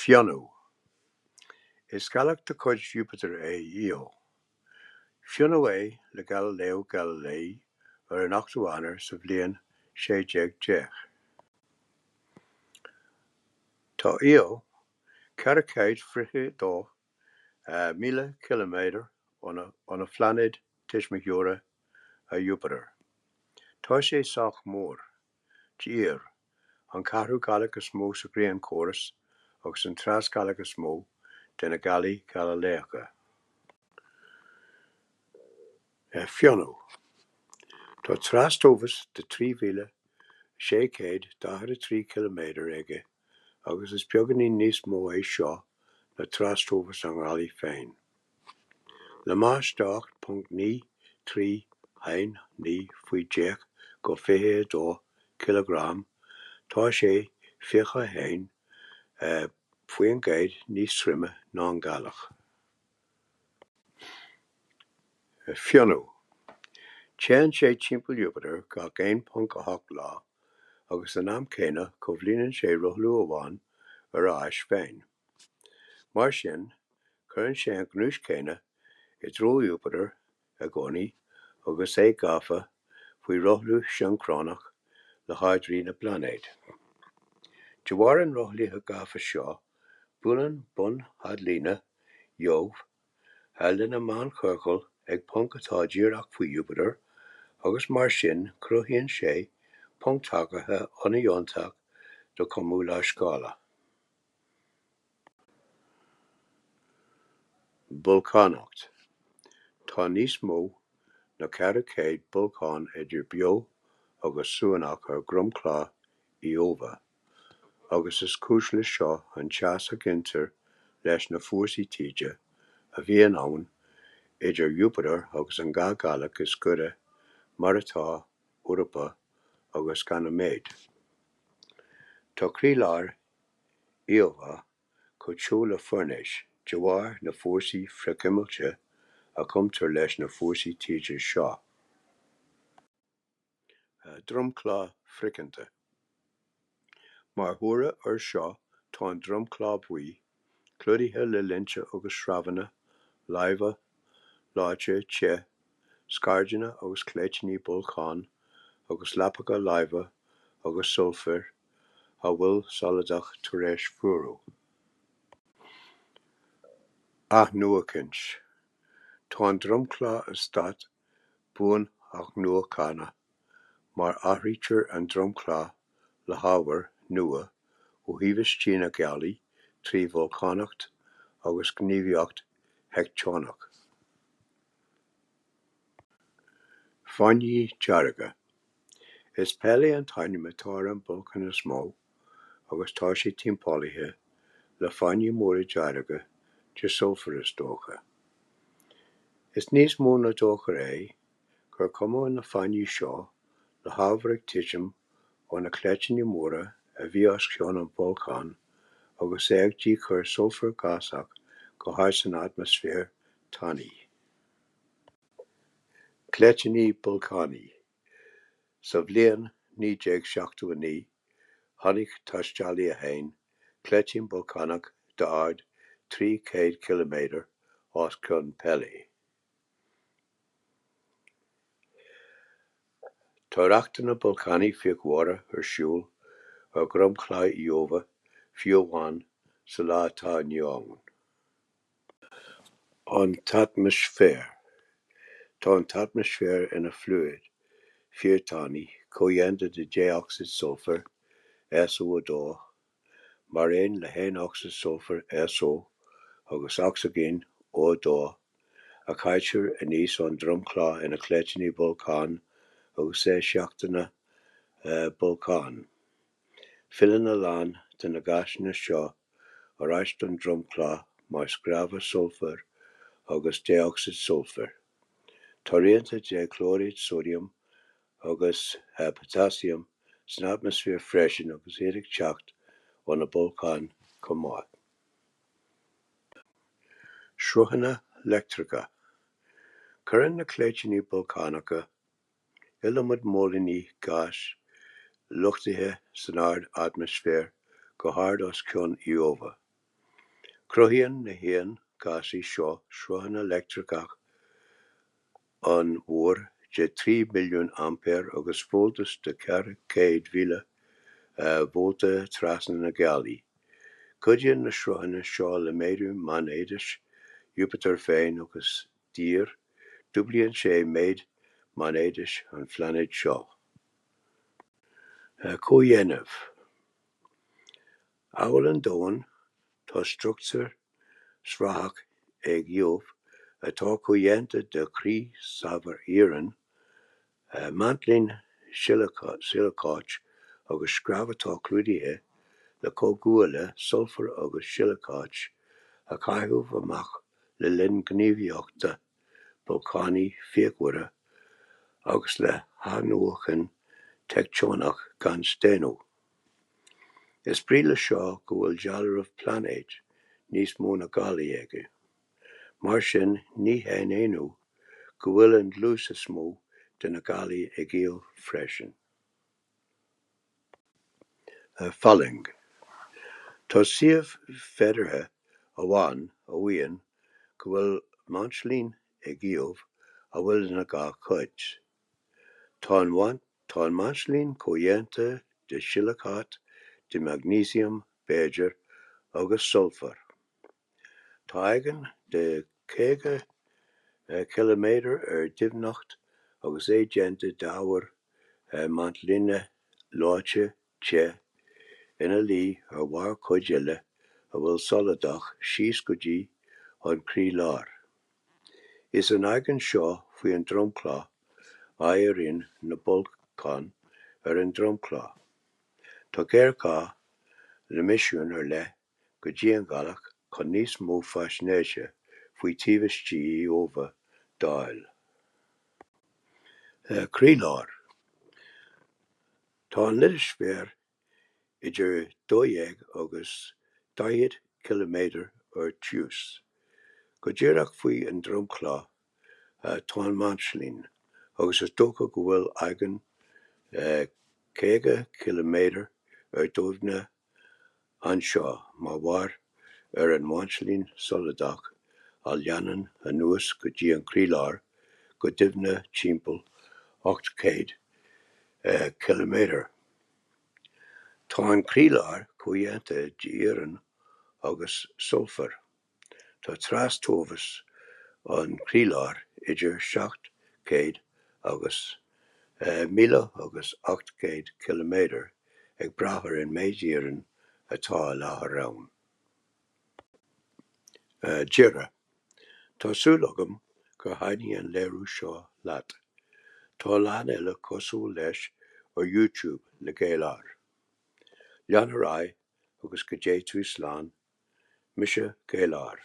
Fionnadh. Is gealach de chuid Iúpatair é Io. Fionnadh é le Galileo Galilei ar an 8ú Eanáir sa bhliain 1610. Tá Io 422,000 ciliméadar óna phláinéad tuismitheora, Iúpatar. Tá sé sách mór d'fhíor, an ceathrú gealach is mó sa Ghrianchóras agus an trasghealach is mó de na gealaí Galiléacha. Fionnadh. Tá trastomhas de 3,643 ciliméadar aige agus is beagáinín níos mó é seo ná trastomhas na gealaí féin. Le mais de 8.9319 faoi 10 go 22 cileagram, tá sé 21% níos troime ná an ghealach. Fionnadh. Téann sé timpeall Iúpatair gach 1.8 lá agus san am céanna comhlíonann sé rothlú amháin ar a ais féin. Mar sin, cuireann sé an ghnúis chéanna i dtreo Iúpatair i gcónaí agus é gafa faoi rothlú sioncronach le hArdrí na bpláinéad. De bharr an rothlaithe ghafa seo, buaileann bun fhadlíne Io lena meánchiorcal ag ponc atá díreach faoi Iúpatar agus mar sin cruthaíonn sé ponc tagartha an-fhiúntach do chumadh léarscáile. Bolcánacht Tá níos mó ná 400 bolcán idir beo agus suanach ar dhromchla Ióibhe, agus is cúis leis seo an teas a ghintear leis na fórsaí taoide a bhíonn ann idir Iúpatar agus an dá ghealach is gaire, mar atá, Eorapa agus Ganaiméad. Tá croílár Ióibhe chomh teo le foirnéis, de bharr na bhfórsaí frithchuimilte a chumtar leis na fórsaí taoide seo. Dromchla friochanta. Mar thoradh air seo tá an dromchla buí, clúdaithe le linnte agus sreabhanna laibhe leáite te, scairdeanna agus cleiteanna bolcáin agus leapacha laibhe agus sulfair a bhfuil soladach tar éis fuarú. Athnuachaint. Tá an dromchla i staid buan-athnuachana mar athraítear an dromchla le hábhar nua ó thaobh istigh na gealaí trí bholcánacht agus gníomhaíocht theicteonach. Fáinní dearga. Is Pele an t-ainm atá ar an bholcán is mó agus tá sé timpeallaithe le fáinní móra dearga de shulfar is dócha. Is níos mó ná dócha é gur cumadh na fáinní seo le hábhar ag titim ó na cleiteanna móra a bhí os cionn an bholcáin agus é ag díchur sulfar gásach go hard san atmaisféar tanaí. Cleiteanna bolcánaí. Sa bhliain 1979, chonaic Taistealaí 1 cleitín bolcánach d'ard 300 ciliméadar os cionn Pele. Tá rachtanna bolcánaí fíochmhara ar siúl ar dhromchla Ióibhe fiú amháin sa lá atá inniu ann. An t-atmaisféar. Tá an t-atmaisféar ina phluid fíorthanaí comhdhéanta de dé-ocsaíd sulfair, SO2, mar aon le haonocsaíd sulfair, SO, agus ocsaigin, O2, a chaitear aníos ón dromchla ina cleiteanna bolcáin agus i sceachtanna bolcáin. Filleann a lán de na gásanna seo ar ais don dromchla mar screamha sulfair agus dé-ocsaíd sulfair. Tá rianta de chlóiríd sóidiam agus potaisiam san atmaisféar freisin agus iad ag teacht ó na bolcáin chomh maith. Sruthanna leictreacha. Cuireann na cleiteanna bolcánacha iliomad móilíní gáis luchtaithe san ard-atmaisféar go hard os cionn Ióibhe. Cruthaíonn na hiain ghásaigh seo sruthanna leictreacha an-mhór de 3 mhilliún aimpéar agus voltas de 400,000 vólta trasna na gealaí. Cuidíonn na sruthanna seo le méadú maighnéadais Iúpatair féin agus d'Íor, dúblaíonn sé méid maighnéadais an phláinéid seo. Comhdhéanamh Amhail an Domhan, tá struchtúr srathach ag Io atá comhdhéanta de chroí saibhir iarainn, maintlín sileacáit agus screamh atá clúdaithe le comhdhúile sulfair agus sileacáit a caitheadh amach le linn gníomhaíochta bolcánaí fíochmhaire agus le hathnuachan teicteonach gan staonadh. Is brí leis seo go bhfuil dealramh pláinéid níos mó ná gealaí aige. Mar sin, ní haon ionadh go bhfuil an dlús is mó de na gealaí ag Io freisin. Fallaing. Tá suíomh féideartha amháin a mhaíonn go bhfuil maintlín ag Io a bhfuil ina dhá chuid. Tá an Tá an maintlín comhdhéanta de shileacáit de mhaignéisiam, b'fhéidir, agus sulfar. Tá aigéan de 50 km ar doimhneacht agus é déanta d'ábhar maintlíne leoite te ina luí ar bharr cuid eile a bhfuil soladach síos go dtí an croílár. Is san aigéan seo faoin dromchla a éiríonn na bolcáin ar an dromchla. Tá géarghá le misiún ar leith go dtí an ghealach chun níos mó faisnéise faoi taobh istigh Ióbha d'fháil. Croílár Tá an litisféar idir 12 agus 40 km ar tiús. Go díreach faoi an dromchla tá an maintlín, agus is dócha go bhfuil aigéan 50 km ar doimhne anseo mar bharr ar an maintlín soladach a leanann anuas go dtí an croílár go doimhne timpeall 800 km. Tá an croílár comhdhéanta d'iarann agus sulfar. Tá trastomhas an chroíláir idir 700 agus 1800 km, ag brath ar an méid iarainn atá i láthair ann. Deireadh Tá súil agam gur thaitnigh an léiriú seo leat. Tá a lán eile cosúil leis ar YouTube le Gael-R. Lean ar aghaidh agus go dté tú slán, Mise Gael-R.